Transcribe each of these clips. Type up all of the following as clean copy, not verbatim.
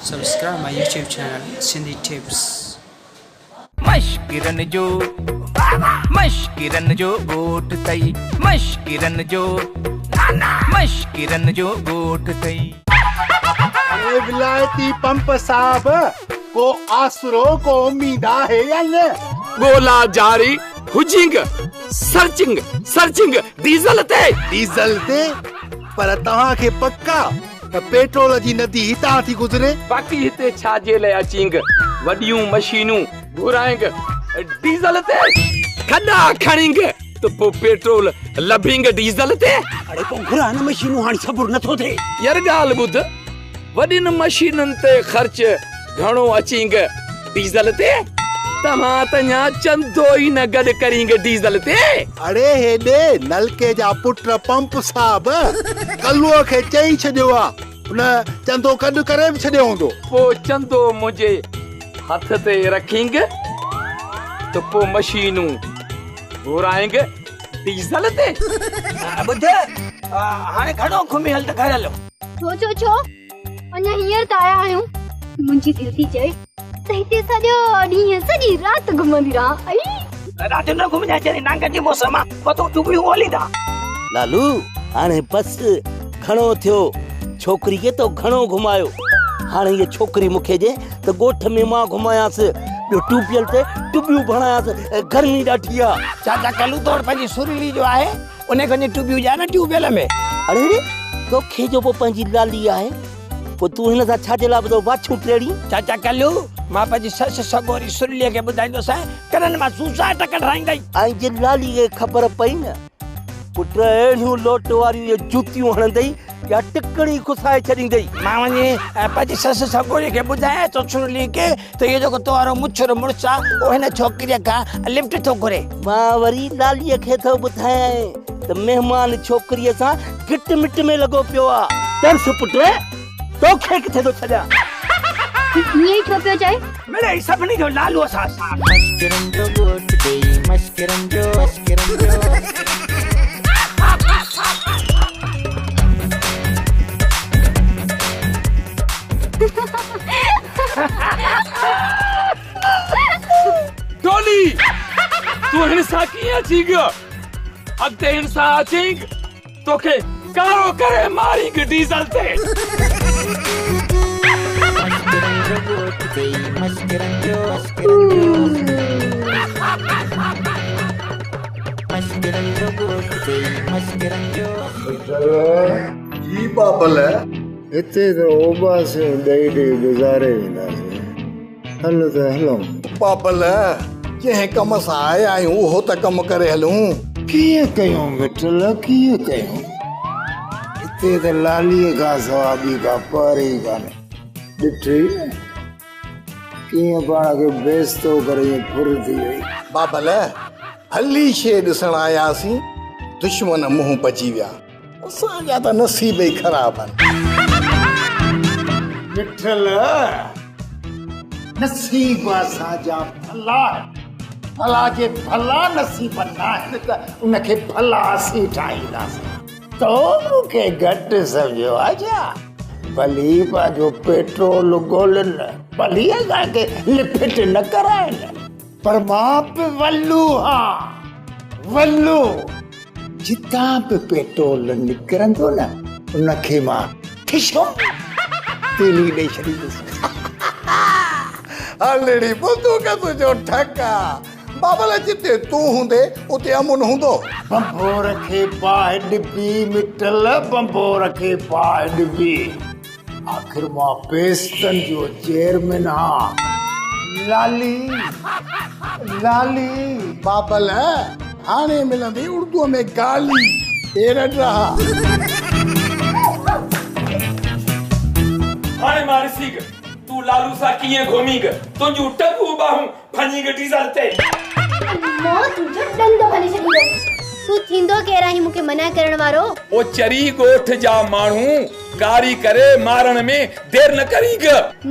Subscribe my YouTube channel Sindhi Tips. مشڪرن جو مشڪرن جو ڳوٺ ٿئي مشڪرن جو مشڪرن جو ڳوٺ ٿئي. اڙي ولايتي پمپ صاحب ڪو آسرو ڪو اميد آهي يا نه؟ ڳولا جاري هجينگ سرچنگ سرچنگ ڊيزل تي. ڊيزل تي پر توهان کي پڪ آ ته پيٽرول جي ندي هتان ٿي گذري؟ باقي هتي ڇا جي لئه اچينگ وڏيون مشينون گهرائينگ ڊيزل تي. کڏا کڻينگ ته پو پيٽرول لڀينگ ڊيزل تي. اڙي پو گهرا نه مشينون هاڻي صبر نٿو ٿئي. ير ڳالهه ٻڌ وڏين مشينن تي خرچ گهڻو اچينگ ڊيزل تي. توهان ته اڃا چندو ئي نه گڏ ڪرينگ ڊيزل تي. اڙي هيڏي نلڪي جا پٽ پمپ صاحب ڪلوء کي چئي ڇڏيو آ ان چندو گڏ ڪري به ڇڏيو هوندو. پو چندو منهنجي هٿ تي رکينگ ته پو مشينون گهرائينگ ڊيزل تي. ٻڌ هاڻي گهڻو گهمي هل ته گهر هلون. ڇو ڇو ڇو اڃا هينئر ته آيا آهيون. منهنجي دل ٿي چئي ته هتي سڄو ڏينهن سڄي رات گهمندي رهان. ائي. رات جو نه گهمجانء چري نانگن جي موسم آ متون ٽٻيون ڳوليندا. لالو هاڻي بس گهڻو ٿيو ڇوڪري کي تو گهڻو گهمايو هاڻي هيء ڇوڪري مون کي ڏي ته ڳوٺ ۾ مان گهمايانس ٻيو ٽيوب ويل تي ٽٻيون ڀڻايانس گرمي ڏاڍي آ. چاچا ڪلو تو وٽ پنهنجي سريلي جو آهي انهي کي وڃي ٽٻيون ڏيان نه ٽيوب ويل ۾. اڙي اڙي توکي جو پوء پنهنجي لالي آهي پوء تون هن سان ڇا جي لاء ٻڌو واڇون ٽيڙين. چاچا ڪلو مان پنهنجي سس سڳوري سريلي کي ٻڌائيندوسانء ڪنن مان سوساٽ ڪڍرائيندئي. ۽ جي لالي کي خبر پئي نه پٽ اهڙيون لوٽ واريون اهي جوتيون هڻندئي يا ٽڪڙي کسائي ڇڏيندئي. مان وڃي پنهنجي سس سڳوري کي ٻڌايان ٿو سرلي کي ته اهو جيڪو تو وارو مڇر مڙس آ اهو هن ڇوڪريء کان لفٽ ٿو گهري. مان وري لاليء کي ٿو ٻڌايان ته مهمان ڇوڪريء سان گهٽ مٽ ۾ لڳو پيو آ. ترس پٽ، توکي ڪٿي ٿو ڇڏيان. ائين ئي ڇو پيو چئي؟ مڙئي سڀني جو لالوء سان ساٿ. مشڪرن جو ڳوٺ ڏيئي مشڪرن جو مشڪرن جو. ڊولي! تون هن سان ڪيئن اچين گيو؟ اڳتي هن سان اچين توکي ڪارو ڪري مارينگ ڊيزل تي. جي بابل! هتي ته اوٻاسيون ڏئي ڏئي گذاري وينداسين. هل ته هلون. بابل! جنهن ڪم سان آيا آهيون اهو ته ڪم ڪري هلون. ڪيئن ڪيون مٺل ڪيئن ڪيون. هتي ته لاليء کان سوا ٻي ڪا پهر ئي ڪانهي. ڏٺئي نه ڪيئن پاڻ کي بيستو ڪري ائين ڦر ٿي وئي. بابل! ڀلي شيء ڏسڻ آياسين، دشمن منهن پچي ويا. اسان جا ته نصيب ئي خراب آهن. مٺل! نصيب اسان جا ڀلا آهن. ڀلا جي ڀلا نصيب ناهن ته ان کي ڀلا اسين ٺاهينداسين. تو مون کي گهٽ سمجهيو آ ڇا؟ ڀلي پنهنجو پيٽرول ڳولين، ڀلي اسان کي لفٽ نه ڪرائين، پر مان به ولو هان، ولو. جتان به پيٽرول نڪرندو نه ان کي مان ٺشو تيلي ڏئي ڇڏيندس. هلڙي بندوق تنهنجو ٺڪ آ. بابل جتي تون هوندي اتي امن هوندو. ڀنڀور کي باهه ڏبي مٽل ڀنڀور کي باهه ڏبي. آخر مان پيستن جو چيئرمين هان. لالي لالي. بابل هاڻي ملندي اردوء ۾ گالي. اي رڊ رها. هاڻي مان ڏسيگ تون لالو سان ڪيئن گهميگ. تنهنجون ٽنگون ٻانهون ڀڃيگ ڊيزل تي. مان تنهنجو ڏند ڀڃي ڇڏيندس. تون ٿيندو ڪير آهين مون کي منع ڪرڻ وارو؟ او چري ڳوٺ جا ماڻهو ڪاري ڪري مارڻ ۾ دير نه ڪرينگ.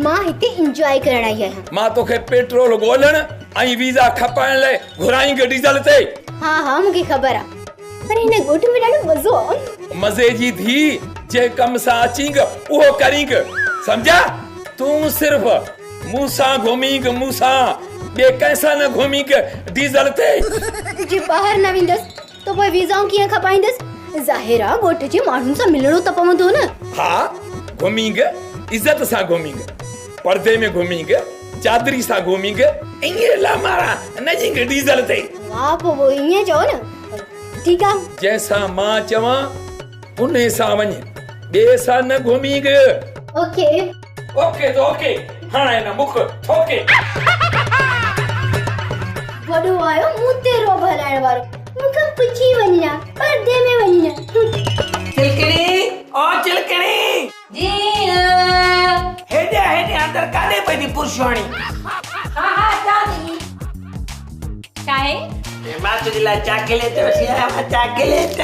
مان هتي انجواء ڪرڻ آئي آهيان. مان توکي پيٽرول ڳولڻ ۽ ويزا کپائڻ لاء گهرائينگ ڊيزل تي. ها ها مون کي خبر آ پر هن ڳوٺ ۾ ڏاڍو مزو آ. مزي جي ڌيء جنهن ڪم سان اچينگ اهو ڪرينگ سمجهيا. تون صرف مون سان گهمينگ مون سان، ٻئي ڪنهن سان نه گهمينگ ڊيزل تي. جي ٻاهر نه ويندس ته پوء ويزائون ڪيئن کپائيندس؟ ظاهر آ ڳوٺ جي ماڻهن سان ملڻو ته پوندو نه. ها گهمينگ، عزت سان گهمينگ، پردي ۾ گهمينگ، چادري سان گهمينگ، ائين لامارا نه ڏينگ ڊيزل تي. واهه پوء ائين چئو نه. ٺيڪ آ. جنهن سان مان چوان انهي سان وڃ، ٻئي سان نه گهمينگ. اوڪي. اوڪي ته اوڪي، هاڻي نه مک ٺوڪي. وڏو آيو مون تي روب هلائڻ وارو، مون کان پڇي وڃ ها، پردي ۾ وڃ ها. چلڪڻي او چلڪڻي. جي. هيڏي هيڏي اندر ڪاڏي پئي ٿي پرشواڻي. ها ها اچان ٿي. ڇاهي؟ مان تنهنجي لاء چاڪليٽ وٺي آيو آهيان چاڪليٽ.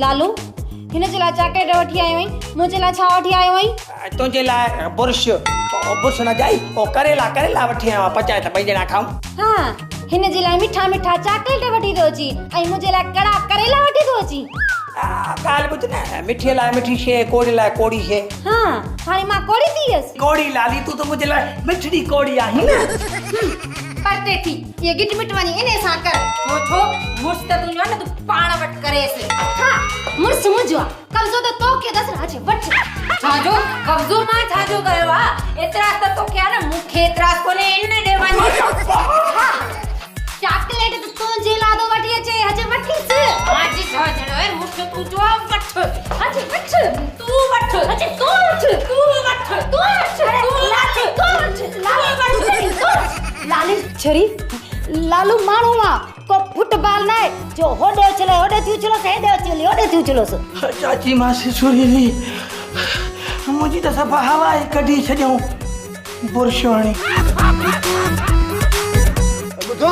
لالو هن جي لاء چاڪليٽ وٺي آيو آهين منهنجي لاء ڇا وٺي آيو آهين؟ تنهنجي لاء برش برش نه ڄائي او ڪريلا ڪريلا وٺي آيو آهيان پچائي ته ٻئي ڄڻا کائون. ها هن جي لاء مٺا مٺا چاڪليٽ وٺي ٿو اچين ۽ منهنجي لاء ڪڙا ڪريلا وٺي ٿو اچين. ڳالهه ٻڌ نه مٺي لاء مٺي شيء ڪوڙي لاء ڪوڙي شيء. ها هاڻي مان ڪوڙي ٿي ويس. ڪوڙي لالي تون ته منهنجي لاء مٺڙي ڪوڙي آهين نه. پرتي ٿي اهي گٽ مٽ وڃي انهي سان ڪر. ڇو ڇو مڙس ته تنهنجو آهي نه تون پاڻ وٽ ڪريس. ها مڙس منهنجو آهي قبضو ته توکي اٿس نه اچي وٺ. ڇا جو قبضو مان ڇا جو ڪيو آهي اعتراض ته توکي آهي نه مون کي اعتراض ڪونهي ان ڏي وڃ. ها چاڪليٽ ته تنهنجي لاء ٿو وٺي اچي اچي وٺيس. ماجي ڇا جهڙو آهي مڙس تنهنجو آهي وٺ اچي وٺ تون وٺ اچي تون وٺ تون وٺ تون وٺ تون وٺ تون وٺ. لالي ڇري لالو ماڻهو آ ڪو فٽ بال ناهي جو هوڏي اڇلي هوڏي ٿي اڇلوس هيڏي اڇلي هوڏي ٿي اڇلوس. چاچي ماسي سريلي منهنجي ته صفا هوا ئي ڪڍي ڇڏيائون برش هڻي. ٻڌ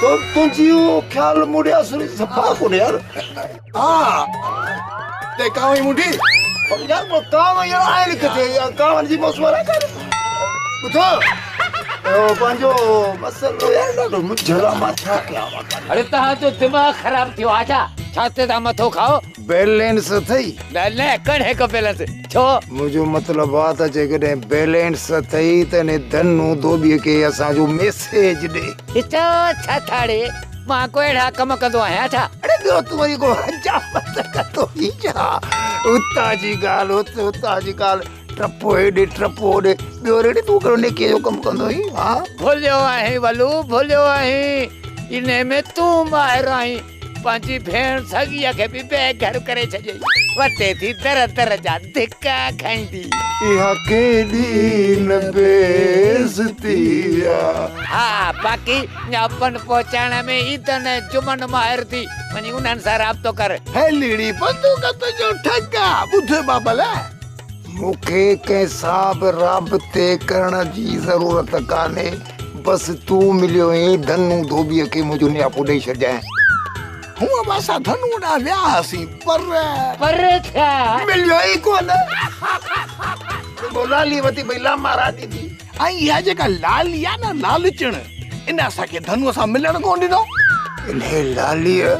تو تنهنجي اهو خيال مڙيا سري صفا ڪونهي يار. ها تي ڪانء ئي منڍي. يار پوء ڪانء يار آهن ڪٿي يار ڪانئن جي موسم آهي ڪانه. ٻڌ اهو پنهنجو مسئلو يار ڏاڍو منجهيل آ مان ڇا ڪيان مان ڪانه. اڙي توهان جو دماغ خراب ٿيو آ ڇا؟ ڇا تي ٿا مٿو کائو؟ بيلنس اٿئي؟ نه نه ڪڏهن ڪو بيلنس ڇو؟ منهنجو مطلب آ ته جيڪڏهن بيلنس اٿئي ته انهي ڌنو ڌوٻيء کي اسان جو ميسيج ڏي. ڏسو ڇا ٿا ڙي مان ڪو اهڙا ڪم ڪندو آهيان ڇا؟ اڙي ٻيو تون وري ڪو حجامت ڪندو هئين ڇا؟ اتان جي ڳالهه ات اتان جي ڳالهه ٽپو هيڏي ٽپو هوڏي ٻيو ريڙي تون ڪهڙو نيڪيء جو ڪم ڪندو هئين ها؟ ڀليو آهين ولو ڀليو آهين انهي ۾ تون ماهر آهين پنهنجي ڀيڻ سڳيء کي به بي گهر ڪري ڇڏيئي وتي ٿي در در جا ڌڪا کائيندي. اها ڪيڏي نه بي عزتي آ. ها باقي نياپن پهچائڻ ۾ عيدن ۽ جمعن ماهر ٿي وڃي انهن سان رابطو ڪر. هيلڙي بندوق تنهنجو ٺڪ آ ٻڌ بابل. مون کي ڪنهن سان به رابطي ڪرڻ جي ضرورت ڪانهي بس تون مليو آهين ڌنو ڌوٻيء کي منهنجو نياپو ڏئي ڇڏجانء. هونء به اسان ڌنوء ڏانهن ويا هئاسين پر. پر ڇا؟ مليو ئي ڪونه. رڳو لالي وتي پئي لامارا ڏيندي. ۽ اها جيڪا لالي آ نه لالچڻ، ان اسان کي ڌنوء سان ملڻ ڪونه ڏنو. انهيء لاليء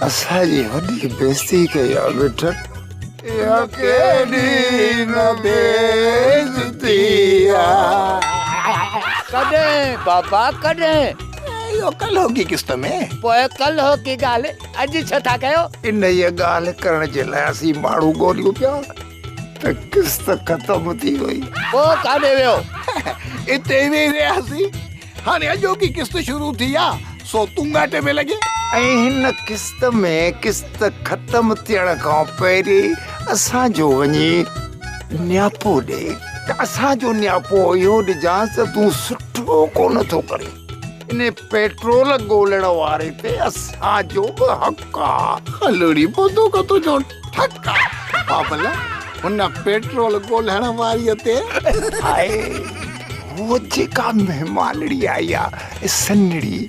اسان جي وڏي بيعزتي ڪئي آ مٺل. اها ڪيڏي نه بيعزتي آ. ڪڏهن بابا ڪڏهن؟ اهو ڪلهوڪي قسط ۾. پوء ڪلهوڪي ڳالهه اڄ ڇو ٿا ڪيو؟ انهيء ڳالهه ڪرڻ جي لاء اسين ماڻهو ڳوليون پيا ته قسط ختم ٿي وئي. پوء ڪاڏي ويو؟ اتي ئي ويهي رهياسين. هاڻي اڄوڪي قسط شروع ٿي آ، سو تونگاٽي ۾ لڳي. ۽ هن قسط ۾ قسط ختم ٿيڻ کان پهرين اسان جو وڃي نياپو ڏي ته اسان جو نياپو اهو ڏجانس ته تون سٺو ڪونه ٿو ڪرين. انهي پيٽرول ڳولڻ واري تي اسان جو به حق آ. هلڙي بندوق تنهنجو ٺڪ آ. بابل هن پيٽرول ڳولڻ واريء تي. هاء هوء جيڪا مهمانڙي آئي آ سنهڙي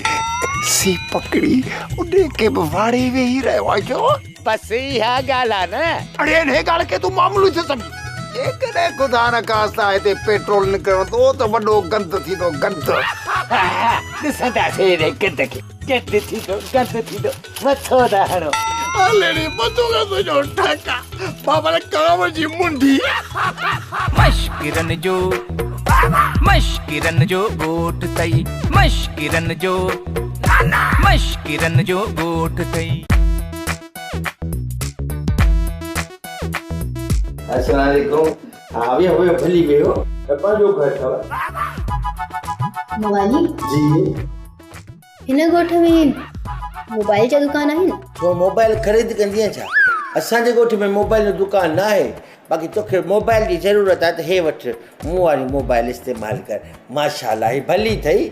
سي پڪڙي انهي کي به واڙي ويهي رهيو آ ڇو؟ بس اها ڳالهه آ نه. اڙي انهي ڳالهه کي تون معمولي ٿو سمجهين. جيڪڏهن خدا نخواسته هتي پيٽرول نڪرندو ته وڏو گند ٿيندو گند. ڏسنداسين انهي گند کي. گند ٿيندو گند ٿيندو مٿو ٿا هڻو. هلي ڙي بندوق تنهنجو ڍڪ آ، بابا ڪانء جي منڍي. مشڪرن جو مشڪرن جو ڳوٺ ٿئي مشڪرن جو مشڪرن جو ڳوٺ ٿئي. السلام عليڪم ها ويهو ويهو ڀلي ويهو ته پنهنجو گهر اٿو. موالي جي هن ڳوٺ ۾ موبائل جا دڪان آهن؟ ڇو موبائل خريد ڪندينء ڇا؟ اسان جي ڳوٺ ۾ موبائل جو دڪان ناهي. باقي توکي موبائل جي ضرورت آهي ته هي وٺ مون واري موبائل استعمال ڪر. ماشاءالله هي ڀلي اٿئي.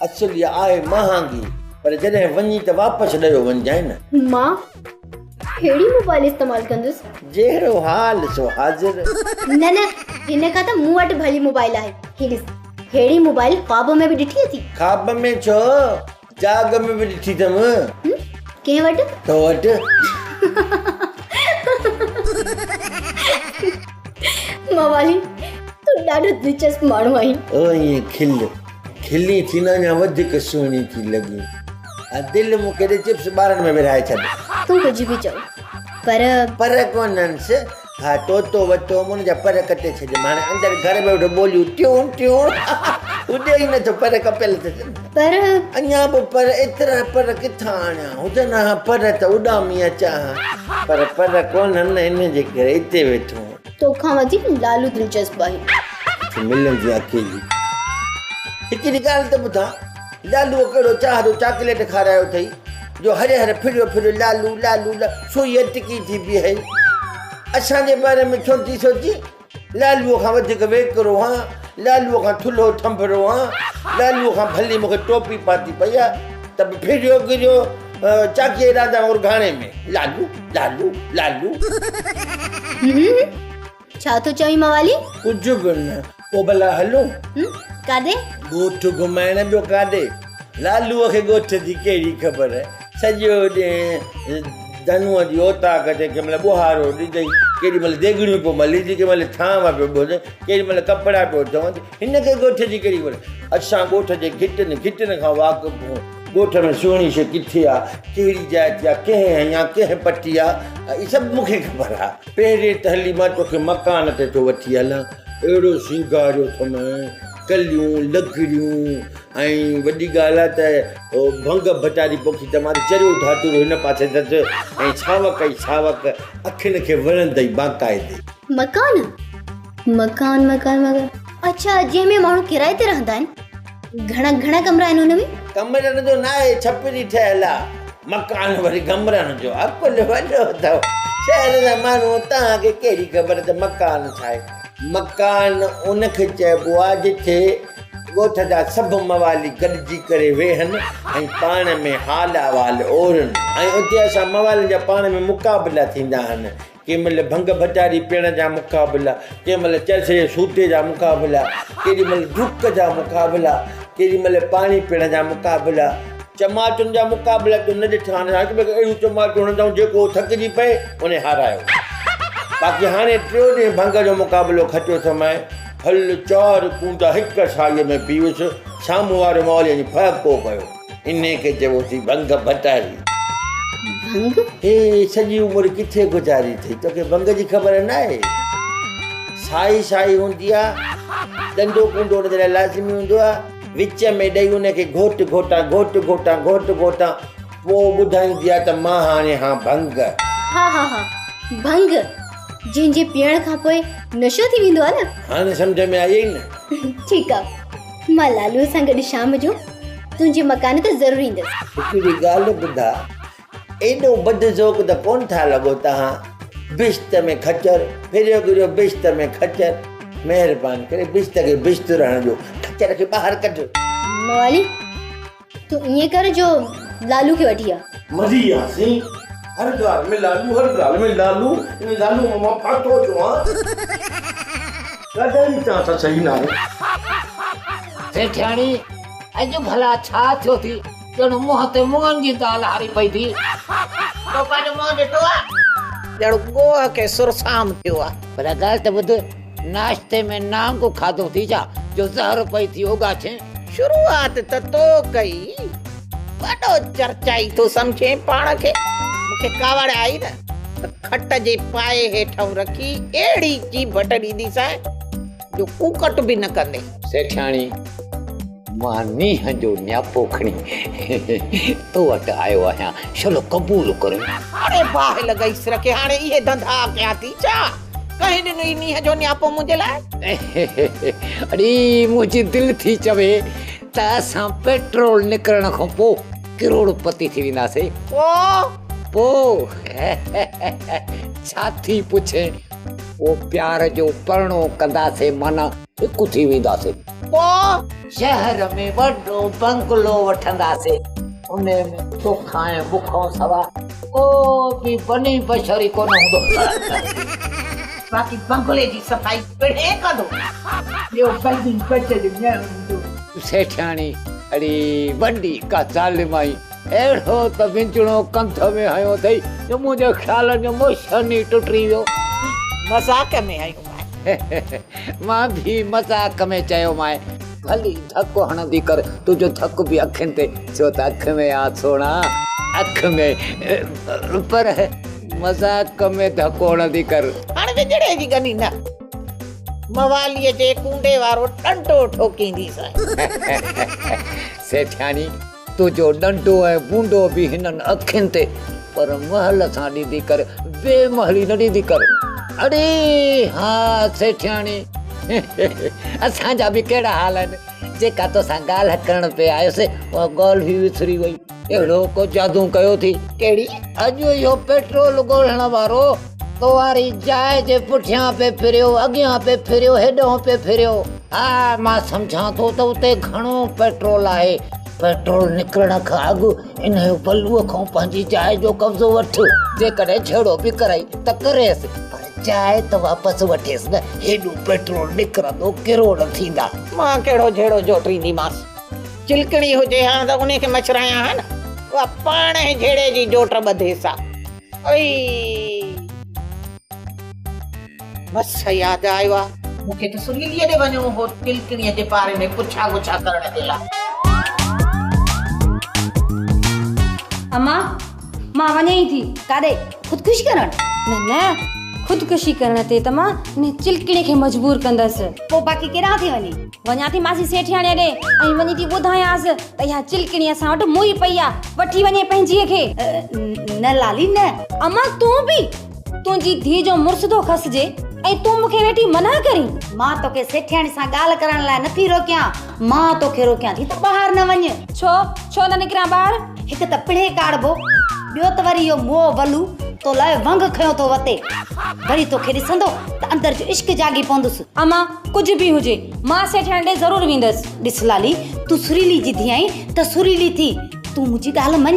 اصل اها آهي مهانگي پر جڏهن وڃي ته واپس ڏيو وڃجانء نه. مان ڪهڙي موبائل استعمال ڪندس؟ جهڙو حال سو حاضر. نه نه هن کان ته مون وٽ ڀلي موبائل آهي. هي ڏس ههڙي موبائل خواب ۾ به ڏٺي اٿي؟ خواب ۾ ڇو جاڳ ۾ به ڏٺي اٿم. ڪنهن وٽ؟ تو وٽ. موالي تون ڏاڍو دلچسپ ماڻهو آهين. او ائين کل کلين ٿي نه اڃا وڌيڪ سهڻي ٿي لڳين. ها دل مون کي ڏي چپس ٻارن ۾ ورهائي ڇڏ. تون ڪجهه به چئو پر. پر ڪونهنس. ها طوطو وتو هوم ان جا پر ڪٽي ڇڏيم هاڻي اندر گهر ۾ ويٺو ٻوليون ٽيون ٽيون اڏي ئي نٿو پر ڪپيل اٿس. پر. اڃا به پر ايترا پر ڪٿان آڻيان هجن ها پر ته اڏامي اچان ها پر پر ڪونهن نه ان جي ڪري هتي ويٺو آهيان. توکان وڌيڪ لالو دلچسپ آهي. ڪٿي ملندي اڪيلي. هڪڙي ڳالهه ته ٻڌاء لالوء ڪهڙو چاهه جو چاڪليٽ کارايو اٿئي جو هري هر ڦريو ڦريو لالو لالو لا سوئي اٽڪي ٿي بيهي. اسان جي باري ۾ ڇو ٿي سوچين؟ لالوء کان وڌيڪ ويڪرو هان، لالوء کان ٿلهو ٿنڀرو هان، لالوء کان ڀلي مون کي ٽوپي پاتي پئي آ ته به ڦريو گريو چاڪيء جي ڏاند وانگر گهاڻي ۾ لالو لالو لالو. ڇا ٿو چوين موالي؟ ڪجهه به نه. پوء ڀلا هلون؟ ڪاڏي؟ ڳوٺ گهمائڻ ٻيو ڪاڏي؟ لالوء کي ڳوٺ جي ڪهڙي خبر. سڄو ڏينهن ڌنوء جي اوطاق تي ڪنهن مهل ٻوهارو ڏجئي، ڪيڏي مهل ديڳڙيون پيو مليجي، ڪنهن مهل ٿانو پيو ٻڌي، ڪيڏي مهل ڪپڙا پيو ڌوئجي. هن کي ڳوٺ جي ڪهڙي خبر. اسان ڳوٺ جي گهٽين گهٽين کان واقف هون. ڳوٺ ۾ سهڻي شيء ڪٿي آ، ڪهڙي جاء تي آ، ڪنهن هنئي آ، ڪنهن پٽي آ، اهي سڀ مون کي خبر آ. پهرين ته هلي مان توکي مڪان تي ٿو وٺي هلان. اهڙو سينگاريو اٿم، ڪليون، لگڙيون ۽ وڏي ڳالهه آ ته ڀنگ ڀٽاري پوکي ته مان چريو ڌاتورو هن پاسي اٿس ۽ ساوڪ ئي ساوڪ اکين کي وڻندئي باقاعدي. مڪان؟ مڪان مڪان مڪان اڇا جنهن ۾ ماڻهو ڪرائي تي رهندا آهن. گهڻا گهڻا ڪمرا آهن ان ۾؟ ڪمرن جو ناهي ڇپري ٺهيل آ. مڪان وري ڪمرن جو عقل وڏو اٿو. شهر جا ماڻهو توهان کي ڪهڙي خبر ته مڪان ڇا آهي. مڪان ان کي چئبو آ جتي ڳوٺ جا سڀ موالي گڏجي ڪري ويهن ۽ پاڻ ۾ حال احوال اورن ۽ اتي اسان موالين جا پاڻ ۾ مقابلا ٿيندا آهن. ڪنهن مهل ڀنگ ڀٽاري پيئڻ جا مقابلا، ڪنهن مهل چرس جي سوٽي جا مقابلا، ڪيڏي مهل ڊڪ جا مقابلا، ڪيڏي مهل پاڻي پيئڻ جا مقابلا. چماٽن جا مقابلا تو نه ڏٺا آهن، هڪ ٻئي کي اهڙيون چماٽون هڻندا آهيون جيڪو ٿڪجي پئي ان هارايو. باقي هاڻي ٽيون ڏينهن ڀنگ جو مقابلو کٽيو اٿم ۽ هل چار ڪونڊا هڪ سائيء ۾ پي ويس، سامهون وارو موالي وڃي ڦهڪو ڪيو. انهيء کي چئبو ٿي ڀنگ ڀٽاري. ڀنگ؟ هي سڄي عمر ڪٿي گذاري اٿئي، توکي ڀنگ جي خبر ناهي؟ سائي سائي هوندي آ، ڏنڊو ڪونڊو ان جي لاء لازمي هوندو آ، وچ ۾ ڏئي ان کي گهوٽ گهوٽان گهوٽ گهوٽان گهوٽ گهوٽان، پوء ٻڌائيندي آ ته مان هاڻي هان ڀنگ. ها ها ها ڀنگ، جنهن جي پيئڻ کان پوء نشو ٿي ويندو آ نه. هاڻي سمجهه ۾ آيئي نه؟ ٺيڪ آ، مان لالوء سان گڏ شام جو تنهنجي مڪان تي ضرور ايندس. هڪڙي ڳالهه ٻڌاء، ايڏو بد ذوق ته ڪونه ٿا لڳو توهان. بهشت ۾ خچر، ڦريو گهريو بهشت ۾ خچر. مهرباني ڪري بهشت کي بهشت رهڻ ڏيو، خچر کي ٻاهر ڪڍ. موالي، تون ائين ڪر جو لالو کي وٺي آ. مري وياسين، هر ڳالهه ۾ لالو، هر ڳالهه ۾ لالو، ان لالو مان مان ڦاٿو ٿيو آهيان. ڪڏهن توهان سان صحيح ناهي. سيٺياڻي، اڄ ڀلا ڇا ٿيو ٿي، ڄڻ منهن تي مڱن جي دال هاري پئي ٿي. تو پنهنجو منهن ڏٺو آ؟ ڄڻ ڳوهه کي سرسام ٿيو آ. ڀلا ڳالهه ته ٻڌ، ناشتي ۾ نانگ کاڌو ٿي ڇا، جو زهر پئي ٿي اوڳاڇين؟ شروعات ته تو ڪئي. وڏو چرچائي ٿو سمجهين پاڻ کي. मूंखे कावड़ आई न त खट जे पाए हेठां रखी अहिड़ी चीभट ॾींदीसांइ जो कुकट बि न कंदे। सेठाणी, मां नींहं जो न्यापो खणी तो वटि आयो आहियां, छलो क़बूल करूं। हाणे बाहि लॻई सिर खे, हाणे इहे धंधा कयां थी छा? कंहिं ॾिनो ई नींहं जो न्यापो मुंहिंजे लाइ? अड़ी मुंहिंजी दिलि थी चवे त असां पेट्रोल निकिरण खां पोइ करोड़पति थी वेंदासीं। पोइ छा थी पुछे, पोइ प्यार जो परणो कंदासीं, माना हिकु थी वेंदासीं। पोइ शहर में वॾो बंगलो वठंदासीं, उन में तोखां ऐं मूंखां सवा को बि बनी बशर ई कोन हूंदो। बाक़ी बंगले जी सफ़ाई पिणे कंदो, ॿियो बनी बचर न हूंदो। सेठाणी, अड़ी वॾी का ज़ालिम आई, अहिड़ो त विंजणो कंध में हयो अथई जो मुंहिंजे ख़्यालनि जो मोशन ई टुटी वियो। मज़ाक में आयो मां बि मज़ाक में चयोमांइ, भली धक हणंदी कर, तुंहिंजो धक बि अखियुनि ते, छो त अख में आहे सोणा, अख में, पर मज़ाक में धक हणंदी कर। हाणे विजड़े जी गनी न, मवालीअ जे कूंडे वारो डंडो ठोकींदीसांइ। सेठाणी, तुंहिंजो डंडो ऐं बूंडो बि हिननि अखियुनि ते, पर महल सां ॾींदी कर, बेमहली न ॾींदी कर। अड़े हा सेठाणी, असांजा बि कहिड़ा हाल आहिनि, जेका तोसां ॻाल्हि करण पे आयुसि उहा ॻाल्हि ई विसरी वई। अहिड़ो को जादू कयो थी। कहिड़ी? अॼु इहो पेट्रोल ॻोल्हण वारो तो वारी जाइ जे पुठियां पे फिरियो, अॻियां पे फिरियो, हेॾां पे फिरियो। हा, मां सम्झां थो त उते घणो पेट्रोल आहे। पेट्रोल निकिरण खां अॻु इन बलूअ खां पंहिंजी जाइ जो कब्ज़ो वठि। जेकॾहिं झेड़ो बि कराई त करेसि, पर जाइ त वापसि वठेसि न। हेॾो पेट्रोल निकिरंदो, किरोड़ थींदा। मां कहिड़ो झेड़ो जोटींदीमांसि? चिलकणी हुजे हा त उन खे मछरायां हा न, उहा पाण ई झेड़े जी जोट ॿधेसि हा। ऐ बसि यादि आयो आहे, मूंखे त सुनीलीअ ॾे वञिणो हो चिलकणीअ जे बारे में पुछा गुछा करण जे लाइ। अम्मा, मां वञे ई थी। काॾे? ख़ुदकुशी करण? न न, ख़ुदकुशी करण ते त मां इन चिलकणी खे मजबूर कंदसि। पोइ बाक़ी केॾां थी वञी? वञा थी मासी सेठियाणे ॾे ऐं वञी थी ॿुधायांसि त इहा चिलकणी असां वटि मुई पई आहे, वठी वञे पंहिंजीअ खे। न लाली न। अम्मा तूं बि, तुंहिंजी धीउ जो मुड़ुसु थो खसिजे ऐं तूं मूंखे वेठी मना करीं। मां तोखे सेठियाणी सां ॻाल्हि करण लाइ नथी रोकियां, मां तोखे रोकियां थी त ॿाहिरि न वञ। छो छो न निकिरां ॿाहिरि? हिकु त पिणे काढ़बो, ॿियो त वरी इहो मोह वलू तो लाइ वंग खयो थो वते, वरी तोखे ॾिसंदो त अंदरि जो इश्क जागी पवंदुसि। अम्मा कुझु बि हुजे, मां सेठियाणी ॾे ज़रूरु वेंदसि। ॾिस लाली, तूं सुरीली जी धीउ आहीं त सुरीली थी, तूं मुंहिंजी ॻाल्हि मञ।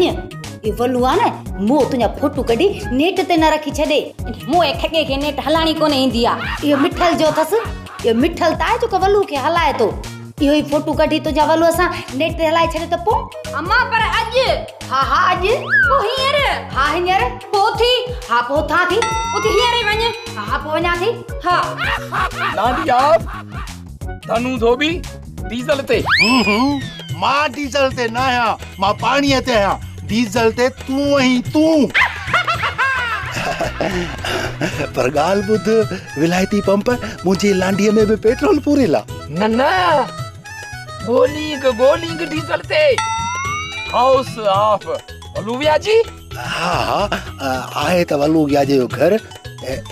इहो वलू आहे न, मोह तुंहिंजा फोटू कढी नेट ते न रखी छॾे। मोह ठॻे खे नेट हलाइणी कोन ईंदी आहे। इहो मिठल जो अथसि, इहो मिठल त आहे जेको वलू खे हलाए थो, इहो ई फोटू कढी तुंहिंजा वलूअ सां नेट ते हलाए छॾे त पोइ? अम्मा पर अॼु। हा हा अॼु। पोइ हींअर? हा हींअर। पोइ थी? हा पोइ उथां थी। उथी हींअर ई वञ। हा पोइ वञा थी। हा। लांडिया, धनू धोबी डीज़ल ते। मां डीज़ल ते न आहियां, मां पाणीअ ते आहियां। डीज़ल ते तूं आहीं तूं। पर ॻाल्हि ॿुध, विलायती पंप मुंहिंजी लांडीअ में बि पेट्रोल पूरियल आहे। न न, गोलिंग गोलिंग डीज़ल ते। हाउस ऑफ वलूविया जी। हा हा, आहे त वलूविया जो घर,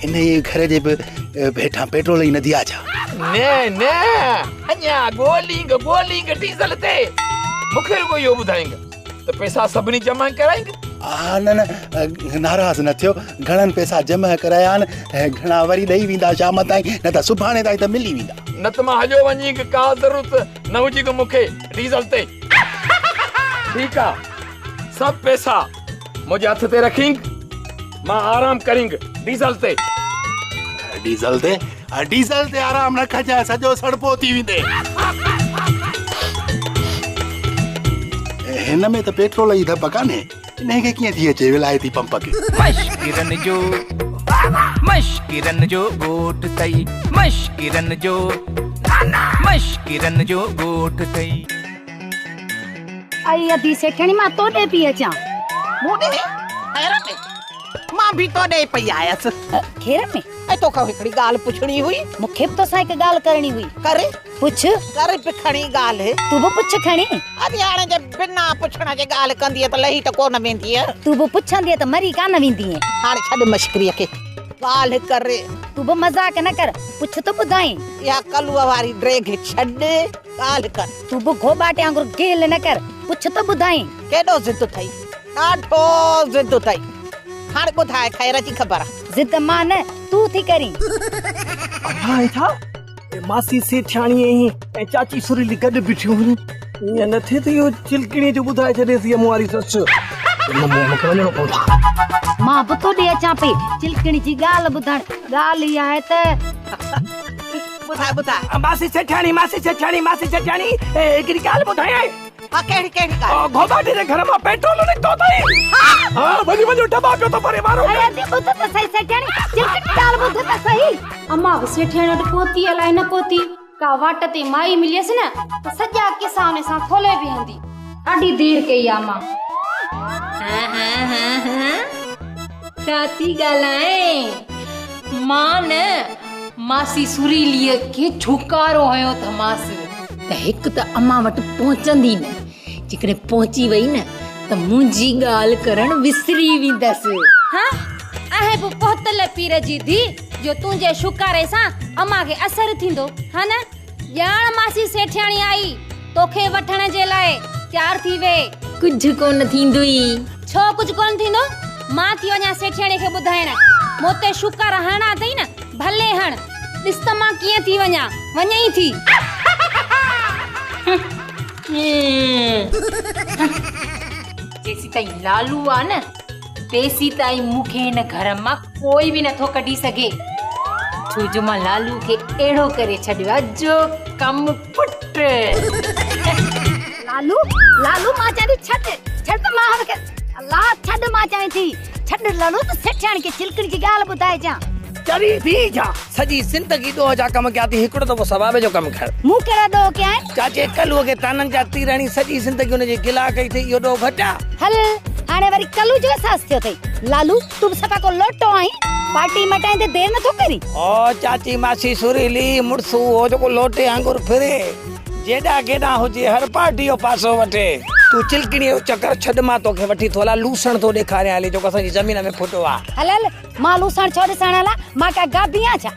इन घर जे बि हेठां पेट्रोल जी नदी आहे छा? न न, अञा गोलिंग गोलिंग डीज़ल ते। मूंखे रुगो इहो ॿुधाईंग त पैसा सभिनी जमा कराईंग? हा न न, नाराज़ न थियो, घणनि पैसा जमा कराया आहिनि, घणा वरी ॾेई वेंदा शाम ताईं, न त सुभाणे ताईं त मिली वेंदा। न त मां हलियो वञी, का ज़रूरत न हुजी मूंखे डीज़ल ते। ठीकु आहे, सभु पैसा मुंहिंजे हथ ते रखींग, मां आराम करींग डीज़ल ते। डीज़ल ते? डीज़ल ते आराम न कजांइ, सॼो सड़पो थी वेंदे। हिन में त पेट्रोल जी धप कान्हे, इन खे कीअं थी अचे विलायती पंप खे? मश्किरन जो ॻोठ अथई, मश्किरन जो ॻोठ अथई। आई अधी सेठणी मां तोॾे पई अचां। मूं ॾे? खैर में? مان به تو ڏي پئي آيس. خير ۾؟ ۽ توکان هڪڙي ڳالهه پڇڻي هئي. مون کي به توسان هڪ ڳالهه ڪرڻي هئي. ڪر. پڇ. ڪر به کڻي ڳالهه. تون به پڇ کڻي. ادي هاڻي جي بنا پڇڻ جي ڳالهه ڪندينء ته لهي ته ڪونه ويندينء. تون به پڇندينء ته مري ڪانه ويندينء. هاڻي ڇڏ مشڪريء کي. ڳالهه ڪر. تون به مذاق نه ڪر، پڇ ته ٻڌائين. اها ڪلوء واري ڊيگهه ڇڏ، ڳالهه ڪر. تون به گهوٻاٽي وانگر گيل نه ڪر، پڇ ته ٻڌائين. ڪيڏو ضد اٿئي، ڏاڍو ضد اٿئي. هاڻي ٻڌاء خير جي خبر. ضد مان نه، تون ٿي ڪرين. ادا هي ڇا؟ ماسي سيٺياڻي ۽ چاچي سريلي گڏ بيٺيون هيون. ائين نه ٿئي ته اهو چلڪڻيء جو ٻڌائي ڇڏيس هيء مون واري سس. مون کي وڃڻو پوندو. مان به تو ڏي اچان پئي چلڪڻي جي ڳالهه ٻڌڻ. ڳالهه اها آهي ته. ٻڌاء ٻڌاء. ماسي سيٺياڻي ماسي سيٺياڻي ماسي سيٺياڻي هڪڙي ڳالهه ٻڌايانء. ها ڪهڙي ڪهڙي ڳالهه؟ گهوٻاٽي جي گهر مان پيٽرول نڪتو اٿئي. ها ها وڃي وڃي ڊٻا پيو ٿو ڀري وارو ڪر. اڙي ادي ٻڌ ته سهي سيٺياڻي چلڪڻي ڳالهه ٻڌ ته سهي. امان به سيٺياڻي وٽ پهتي الائي نه پهتي. ڪا واٽ تي مائي مليس نه ته سڄا قصا ان سان کولي بيهندي. ڏاڍي دير ڪئي آ مان. ها ها ها ها ڇا ٿي ڳالهائين؟ مان نه ماسي سريليء کي ڇوڪارو هنيو اٿمانس ته هڪ ته امان وٽ پهچندي نه، جيڪڏهن پهچي وئي نه ته منهنجي ڳالهه ڪرڻ وسري ويندس. ها آهي به پهتل پير جي ڌيء جو تنهنجي شوڪاري سان امان کي اثر ٿيندو ها نه؟ ڄاڻ ماسي سيٺياڻي آئي توکي وٺڻ جي لاء تيار ٿي ويهه. ڪجهه ڪونه ٿيندوئي. ڇو ڪجهه ڪونه ٿيندو؟ مان ٿي وڃان سيٺياڻي کي ٻڌائڻ. مون تي شوڪارا هڻڻا اٿئي نه، ڀلي هڻ. ڏس ته مان ڪيئن ٿي وڃان. وڃئي ٿي. جيسيتائين لالو آ نه، تيسيتائين مون کي هن گهر مان ڪوئي به نٿو ڪڍي سگهي. ڇو جو مان لالو کي اهڙو ڪري ڇڏيو آ جو ڪم پٽ. لالو، لالو مان چوان ٿي ڇڏ، ڇڏ ته مان هن کي، الله ڇڏ مان چوان ٿي، ڇڏ لالو ته سيٺياڻي کي چلڪڻي جي ڳالهه ٻڌائجان. چري ٿي ڇا؟ سڄي زندگي ڏوهه جا ڪم ڪيا اٿئي، هڪڙو دفعو ثواب جو ڪم ڪر. مون ڪهڙا ڏوهه ڪيا آهن؟ چاچي ڪلوء کي طعنن جا تير هڻي سڄي زندگي هن جي گلا ڪئي اٿئي، اهو ڏوهه گهٽ آ؟ هل، هاڻي وري ڪلو جو احساس ٿيو اٿئي. لالو، تون به صفا ڪو لوٽو آهين، پارٽي مٽائيندي دير نٿو ڪرين. او چاچي ماسي سريلي، مڙس اهو جيڪو لوٽي وانگر ڦري، جيڏا ڪيڏا هجي هر پارٽي جو پاسو وٺي. تون چلڪڻيء جو چڪر ڇڏ، مان توکي وٺي ٿو هلان، لوسڻ ٿو ڏيکاريان هلي جيڪو اسان جي زمين ۾ ڦٽو آ. هل هل، مان لوسڻ ڇو ڏسڻ هلان؟ مان ڪا گابي آهيان ڇا؟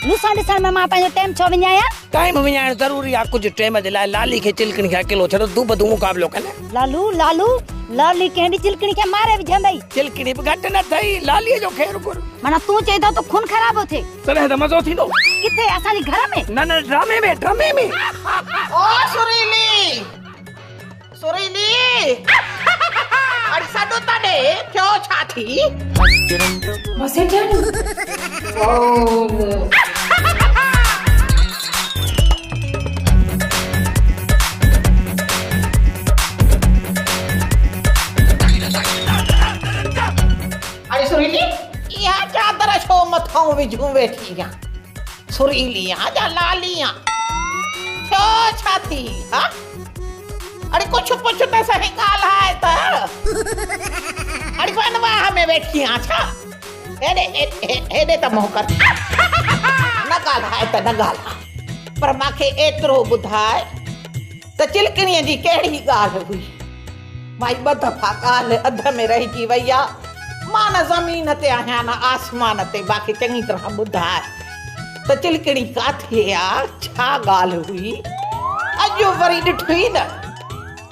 لوسڻ ڏسڻ ۾ مان پنهنجو ٽيم ڇو وڃايان؟ ٽائيم وڃائڻ ضروري آ ڪجهه ٽيم جي لاء لالي کي چلڪڻي کي اڪيلو ڇڏ دوبدو مقابلو ڪن. لالو لالو لالي ڪنهن ڏينهن چلڪڻي کي ماري وجهندئي. چلڪڻي به گهٽ نه اٿئي لاليء جو خير گهر. معنيٰ تون چئين ٿو ته خون خرابو ٿئي. تڏهن ته مزو ٿيندو. ڪٿي اسان جي گهر ۾؟ نه نه ڊرامي ۾ ڊرامي ۾. او سريلي سريلي اڙي سڏ ته ڏي ٿيو ڇا ٿي؟ ماسيٽياڻي اڙي سريلي اها چادر ڇو مٿئون وجهون ويٺي آن؟ سريلي آن يا لالي آن؟ ٿيو ڇا ٿي ها؟ اڙي ڪجهه پڇ ته سهي ڳالهاء ته. اڙي ونواهه ۾ ويٺي آن ڇا؟ هيڏي هيڏي ته منهن ڪر. نه ڳالهاء ته نه ڳالهاء پر مان کي ايترو ٻڌاء ته چلڪڻيء جي ڪهڙي ڳالهه هئي؟ مائي ٻه دفعا ڳالهه اڌ ۾ رهجي وئي آ. مان نه زمين تي آهيان نه آسمان تي. مان کي چڱي طرح ٻڌاء ته چلڪڻي ڪاٿي آ؟ ڇا ڳالهه هئي؟ اڄ وري ڏٺوئي نه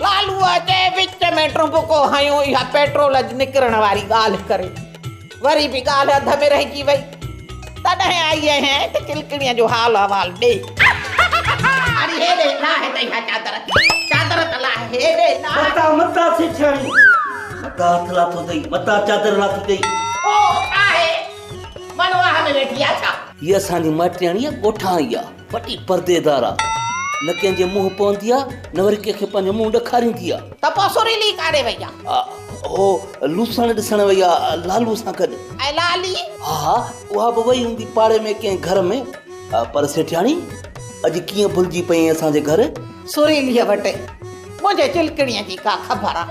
لالوء اچي وچ ۾ ٽنبڪو هنيو اها پيٽرول نڪرڻ واري ڳالهه ڪري وري به ڳالهه اڌ ۾ رهجي وئي. تڏهن آئي آهيان ته چلڪڻيء جو حال احوال ڏي. اڙي هيڏي لاهه ته اها چادر، چادر ته لاهه هيڏي لاهه. متان متان سيٺياڻي، متان هٿ لاٿو اٿئي، متان چادر لاٿي اٿئي. او ڇاهي؟ ونواهه ۾ ويٺي آ ڇا؟ هيء اسان جي مائٽياڻي ڳوٺان آئي آ، وڏي پرديدار آ. نه ڪنهن جي منهن پوندي آ، نه وري ڪنهن کي پنهنجو منهن ڏکاريندي آ. ته پوء سريلي ڪاڏي وئي آ؟ هو لوسڻ ڏسڻ وئي آ لالو سان گڏ. ۽ لالي؟ ها اها به وئي هوندي پاڙي ۾ ڪنهن گهر ۾. پر سيٺياڻي اڄ ڪيئن ڀلجي پئين اسان جي گهر؟ سريليء وٽ منهنجي چلڪڻيء جي ڪا خبر آ؟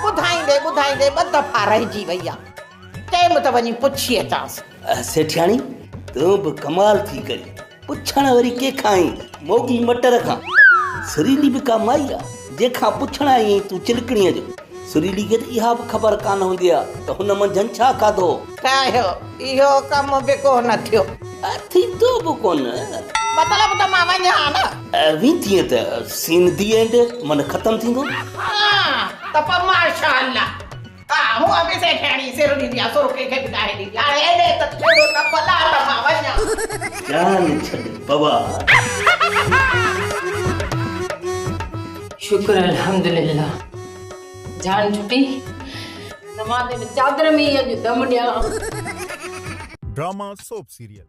ٻڌائيندي ٻڌائيندي ٻه دفعا رهجي وئي آ. چيم ته وڃي پڇي اچانس. سيٺياڻي، تون به ڪمال ٿي ڪرين. پڇڻ وري ڪنهن کان آئين؟ موڳي مٽر کان. سريلي به ڪا مائي آ، جنهن کان پڇڻ آئي آهين تون چلڪڻيء جو. سريلي کي ته اها به خبر ڪانه هوندي آ ته هن منجهند ڇا کاڌو هو. ٺاهيو، اهو ڪم به ڪونه ٿيو. ٿيندو به ڪونه. مطلب ته مان وڃان نه. ويندينء ته سين the and من ختم ٿيندو. ها ته پوء ماشاء الله. ها هونء به سيٺياڻي سر ڏيندي آ، سر ڪنهن کي به ناهي ڏيندي. هاڻي ايڏي ته ٿيڙو نه ڀلا ته مان وڃان. جان ڇڏ بابا. شڪر الحمدلله جان ڇٽي نه مان ته هن چادر ۾ ئي اڄ دم ڏيان. Drama soap serial.